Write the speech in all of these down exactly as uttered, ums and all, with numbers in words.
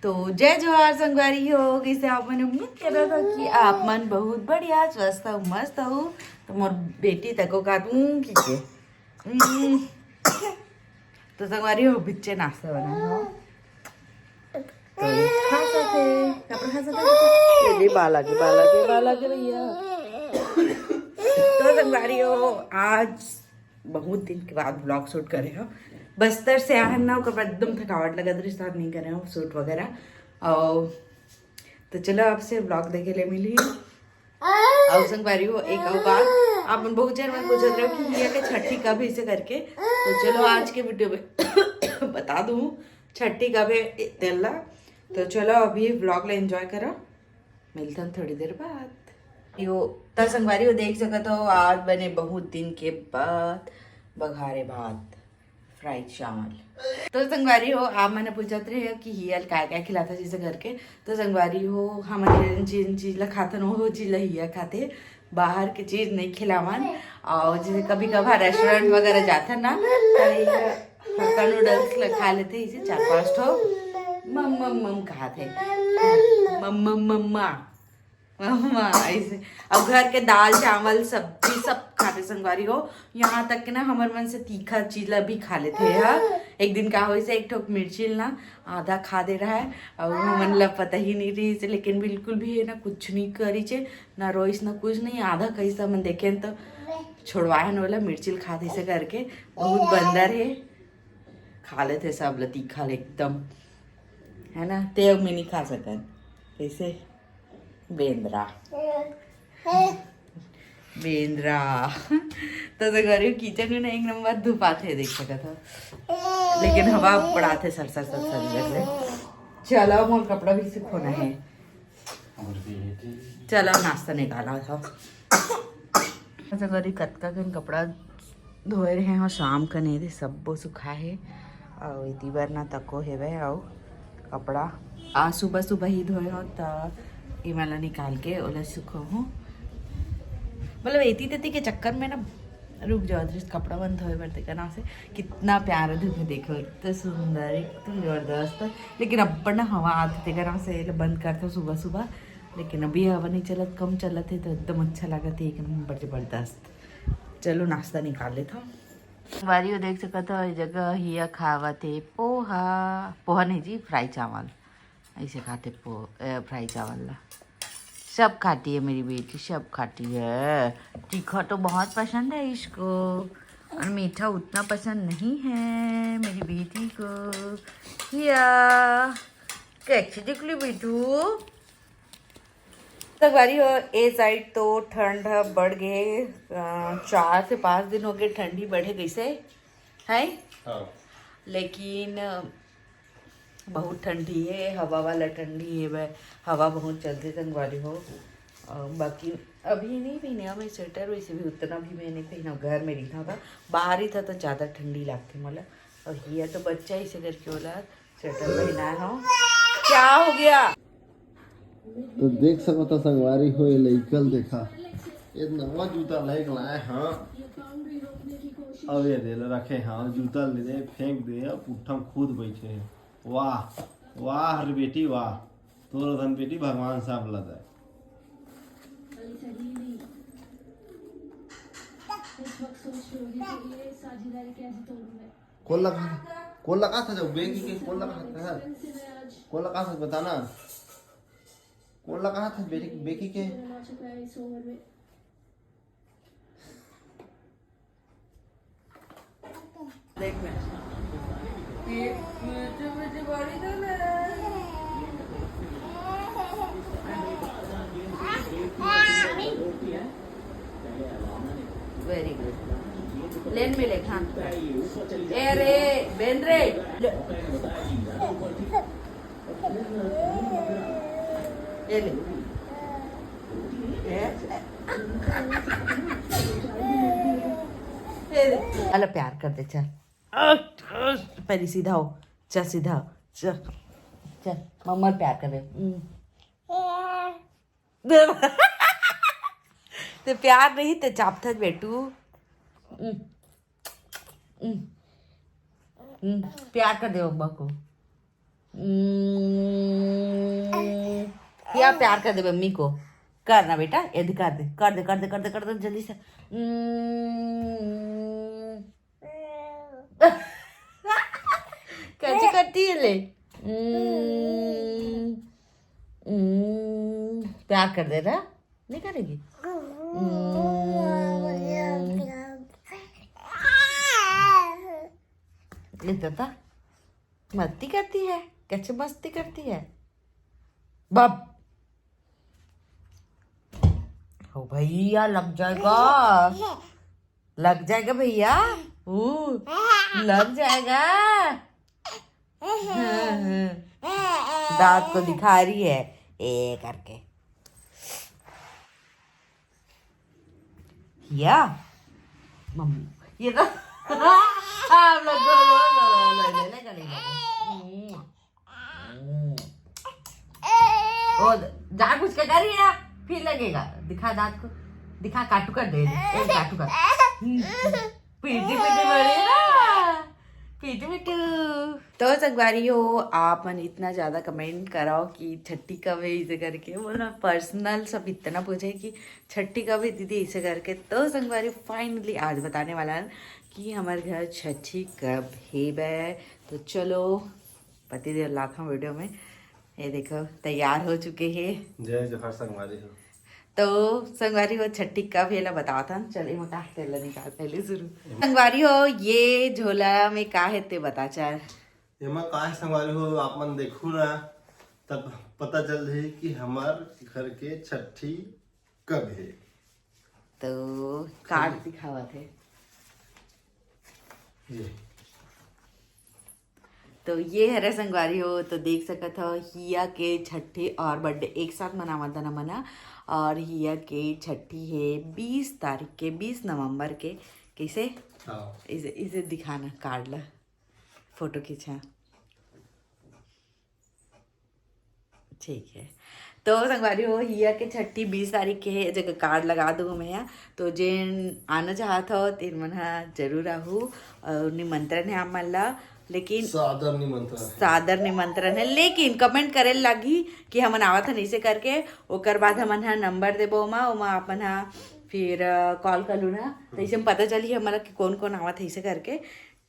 तो जय जोहार संगवारी हो, कइसे आप मन? उम्मीद करत हो कि आप मन बहुत बढ़िया, स्वस्थ हो, मस्त हो। तो मोर बेटी तको का तू की के हम्म। तो संगवारी हो, बिच्चे नाश्ता बना हो। तो ये खा सकते, कपड़ा खा सकते। ये ले, बाला के, बाला के, बाला के भैया। तो संगवारी हो, आज बहुत दिन के बाद व्लॉग शूट करे हो। बस्तर से आए ना, ओकर बाद एकदम थकावट लगत रही, start नहीं करे हो शूट वगैरह। और तो चलो, आपसे व्लॉग देखे ले मिली। और संगवारी हो, एक और बात, आप मन बहुत जन मन पूछत रहो कि हिया के छठी कब है, इसे करके। तो चलो, आज के वीडियो में बता दूँ छठी कब है, ए, तेला। तो चलो, अभी व्लॉग ला एंजॉय करो, मिलतन थोड़ी देर बाद। यो त संगवारी हो, देख सकत हो, आज बने बहुत दिन के बाद बघारे भात, फ्राई चावल। तो संगवारी हो, आप मन पूछत रहे हो कि हिया ल काय काय खिलाथस जैसे करके। तो संगवारी हो, हमन जेन जेन चीज ला खाथन, वो चीज ला हिया खाथे, बाहर के चीज नहीं खिलावन। और जैसे कभी कभार रेस्टोरेंट वगैरह जाथन ना, तो हिया हक्का नूडल्स ला खा लेथे, इसे चार पांच ठो मम मम मम खाथे, मम मम मम्मा। मम्मा, ऐसे। अब घर के दाल, चावल, सब्जी सब खाथे संगवारी हो। यहाँ तक के ना, हमर मन से तीखा चीज ला भी खा लेथे ह। एक दिन का होइस हे, एक ठोक मिर्ची ल ना आधा खा दे रहा है, और हमन ला पता ही नहीं रहिस हे, लेकिन बिल्कुल भी है ना, कुछ नहीं करिस हे, ना रोइस, ना कुछ नहीं। आधा कइसे हमन देखे तो छोड़वाए हन ओला, मिर्ची ल खाथे ऐसे करके। बहुत बंदर है, खा लेथे सब ला तीखा ले एकदम, है ना। ते अब मैं नहीं खा सकन, कैसे? बेंदरा। बेंदरा। तो संगवारी हो, किचन में ना एक नंबर धुपाथे, देख सकत हो, लेकिन हवा पड़ाथे सर सर सर सर ले। चलो, मोर कपड़ा भी सुखोना है। चलो, नाश्ता निकाला था। संगवारी, कतका कन कपड़ा धोए रहे हो शाम कने, दे सब्बो सुखा है। अउ एती बर ना तको हेवे, अउ कपड़ा आज सुबह सुबह ही धोए हो, त एमा ला निकाल के ओला सुखो हो। मतलब, एती तेती के चक्कर में ना रुक जाओ, दृष्ट कपड़ा बंद धोए बर, तेकर नाम से कितना प्यारा धूप है, देखो, इतना सुंदर, एकदम जबरदस्त। लेकिन अब्बड़ ना हवा आथे, तेकर नाम से एला बंद करथो सुबह सुबह। लेकिन अभी हवा नहीं चलत, कम चलत है, तो एकदम अच्छा लगत है, एक नंबर जबरदस्त। चलो, नाश्ता निकाल लेथो। संगवारी हो, देख सकत हो, ये जगह हिया खावत है पोहा, पोहा नहीं जी, फ्राई चावल, ऐसे खाते पो-, ए, फ्राई चावल ला। सब खाती है मेरी बेटी, सब खाती है। तीखा तो बहुत पसंद है इसको, और मीठा उतना पसंद नहीं है मेरी बेटी को। हिया, कैसे दिखली बेटू? संगवारी हो, ए साइड तो ठंड ह बढ़ गे, अ, चार से पाँच दिन हो गए ठंडी बढ़े गइसे, है? हाँ। लेकिन बहुत ठंडी है, हवा वाला ठंडी है, वह हवा बहुत चलते संगवारी हो। अ, बाकी अभी नहीं पहने मैं स्वेटर, वैसे भी उतना भी मैं नहीं पहना, घर में रहता था, बाहर ही था तो ज़्यादा ठंडी लगती मोला। और ये तो बच्चा इसे करके बोला, स्वेटर पहना हो। क्या हो गया? तो देख सकत हो संगवारी हो, ये लइका ल देखा, ये नवा जूता लेके लाए हाँ। अब ये दे ले रखे हाँ, जूता ले दे, फेंक दे, अब पुट्ठा में खुद बैठे हैं। वाह, वाह रे बेटी वाह, तोर धन बेटी भगवान सब ला दे। कोन लगा, कोन लगा था जब बेगी के, कोन लगा था, कोन लगा था बताना, कोन लगा था बेटी, बेगी के? देख मैं। ये, ये जो मुझे बड़ी तो ना। Very good. लेन में ले, हाँ। ए रे, बेन रे। ले। ये ले। ये। ये ले। चल, प्यार कर दे, चल। पहले सीधा हो, चल सीधा हो, चल, चल, मम्मा प्यार कर दे। हम्म। ते प्यार नहीं, ते चापथस बेटू। हम्म। हम्म। हम्म। प्यार कर दे मम्मा को। हम्म। क्या प्यार कर दे मम्मी को? कर ना बेटा, ये दिखा दे, कर दे, कर दे, कर दे, कर दे जल्दी से। हम्म। कैसे करती है ले? हम्म, हम्म, प्यार कर दे ना, नहीं करेगी? हम्म। ये दादा मस्ती करती है, कैसे मस्ती करती है बाप। हो भैया, लग जाएगा, लग जाएगा भैया, ऊ, लग जाएगा। दांत को दिखा रही है ए करके। या मम्मी, ये तो आप लोग दो, लो, लो, लो, लो, ले, ले, ले, ले, ले। हम्म। हम्म। ओ, जान कुछ के कर रही है, फिर लगेगा। दिखा दांत को, दिखा, काटू कर दे, ए, काटू कर। हम्म। पीटी पीटी बड़ी ना, पीटू पीटू। तो संगवारी हो, आप मन इतना ज्यादा कमेंट कराओ कि छट्ठी कब है इसे करके, वो ना पर्सनल सब इतना पूछे कि छट्ठी कब है दीदी इसे करके। तो संगवारी फाइनली आज बताने वाला है कि हमारे घर छट्ठी कब है बे। तो चलो पति देव लाखा वीडियो में, ये देखो तैयार हो चुके हैं। जय जोहार संगवारी हो। तो संगवारी हो छट्ठी कब है ला बतावत हन। चल एमा का है तेला निकाल पहले शुरू। संगवारी हो ये झोला में का है ते बता चल। एमा का है संगवारी हो, आप मन देखू ना तब पता चल जाही कि हमार घर के छट्ठी कब है। तो कार्ड दिखावत है। ये तो ये हरे संगवारी हो, तो देख सकत हो हिया के छट्ठी और बर्थडे एक साथ मनावत हन हमन ह। और हिया के छट्ठी है बीस तारीख के, बीस नवंबर के। कैसे? हाँ। इसे, इसे दिखाना कार्ड ला, फोटो खींचा। ठीक है, तो संगवारी हो हिया के छट्ठी बीस तारीख के है, जगह कार्ड लगा दूँ मैं यहाँ। तो जेन आना चाहत हो तेन मन ह जरूर आहू, और निमंत्रण है आप मन ला। लेकिन सादर निमंत्रण है। सादर निमंत्रण है, लेकिन कमेंट करे लागही कि हमन आवत हन ऐसे करके। ओकर बाद हमन ह नंबर देबो ओमा, ओमा आप मन ह फिर कॉल कर लू ना, तो ऐसे में पता चलही हमन ला कि कौन कौन आवत है ऐसे करके।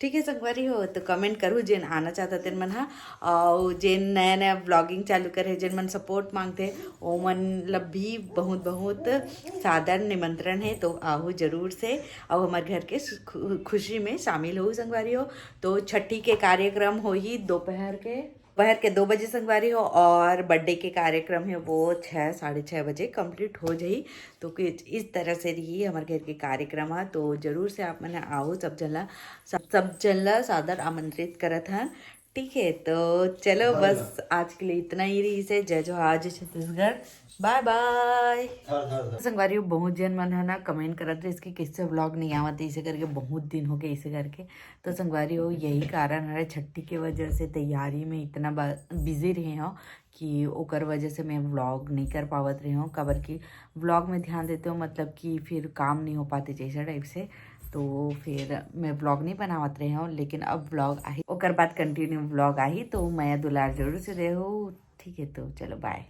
ठीक है संगवारी हो, तो कमेंट करू जेन आना चाहता तेन मन हा, और जेन नया नया ब्लॉगिंग चालू करे, जेन मन सपोर्ट मांगते, ओमन ला भी बहुत बहुत सादर निमंत्रण है। तो आहू जरूर से, और हमारे घर के सु-, खु-, खुशी में शामिल हो संगवारी हो। तो छठी के कार्यक्रम होही दोपहर के, दोपहर के दो बजे संगवारी हो, और बर्थडे के कार्यक्रम है वो छः, साढ़े छः बजे कंप्लीट हो जाही। तो कुछ इस तरह से रही हमारे घर के कार्यक्रम हा। तो जरूर से आप मन आवो, सब जन ला, सब, सब जन ला सादर आमंत्रित करत हन। ठीक है, तो चलो बस आज के लिए इतना ही रही से। जय जोहार, जय छत्तीसगढ़, बाय बाय। संगवारी हो, बहुत जन मन है ना कमेंट करत रहिस कि कैसे व्लॉग नहीं आवत, ऐसे करके बहुत दिन हो गए ऐसे करके। तो संगवारी हो, यही कारण है छट्ठी के वजह से तैयारी में इतना बिजी रहे हो कि ओकर वजह से मैं व्लॉग नहीं कर पावत रहे हूँ, काबर कि व्लॉग में ध्यान देते हो मतलब कि फिर काम नहीं हो पाते जैसे टाइप से, तो फिर मैं व्लॉग नहीं बनावत रहे हूँ। लेकिन अब व्लॉग आही, ओकर बाद कंटिन्यू व्लॉग आही, तो मया दुलार जरूर से देहू। ठीक है, तो चलो बाय।